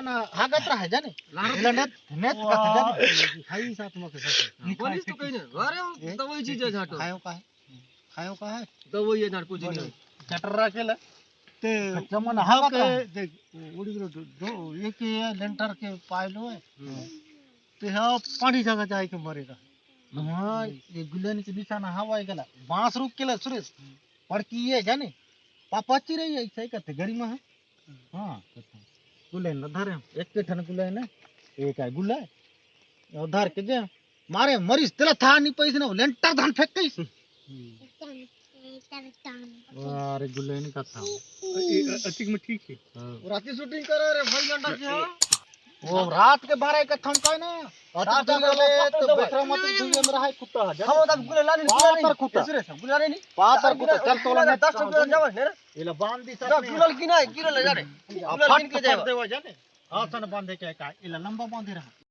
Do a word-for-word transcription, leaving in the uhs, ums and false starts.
ना, हागत रहा है जाने। लाहर एला नेत, नेत ओ, कथे जाने। खाई साथ में के साथ। बोलिस तो कहीं नहीं। अरे, वो ए? दवाई चीज है झाटो। खायो का है? खायो का है? दवाई है झाट, कुछ नहीं। चटर रखे ला। ते कच्चा मन हागत के रहा है। देख, उड़ी गिरो दो, दो, एक ये लेंटर के पाए लो है। हम्म। ते हाँ, पानी जगह जाए के मरेगा। हाँ, ये गुलेन के निशाना हवा है गला। बांस रुक के ला, सुरेश। पड़की ये जाने। पापा ची रही है, सही कहते, गरी में है। हाँ, गुलेन ला धरे, एक के ठन गुलेन है, एक है गुलेन, और धर के जे मारे मरिस, तेला था नहीं पैसे ना, लेंटर धान फेंक गईस। अरे गुलेन का था। अ-, ए-, अ-, अतिक में ठीक है। हाँ। राती shooting करे रे भाई, लेंटर के, हाँ। वो रात के बारह का थम का ना, अतिक रात दुई के वाले बारह तो बजे। बेसरा मत दुई में रहा है कुत्ता, जाने? हम तब गुलेन ला नहीं, पातर कुत्ता। सुरेश, गुलेन नहीं। पातर कुत्ता, चल तोला नहीं दस रुपया जावा, है ना? एला बांध दी ना, साथ में। गुलाल की ना, गुलाल ले जा रे। अब गुलाल फट किन के फट जावा। देवा जाने। आसन बांधे के का, एला लंबा बांधे रहा।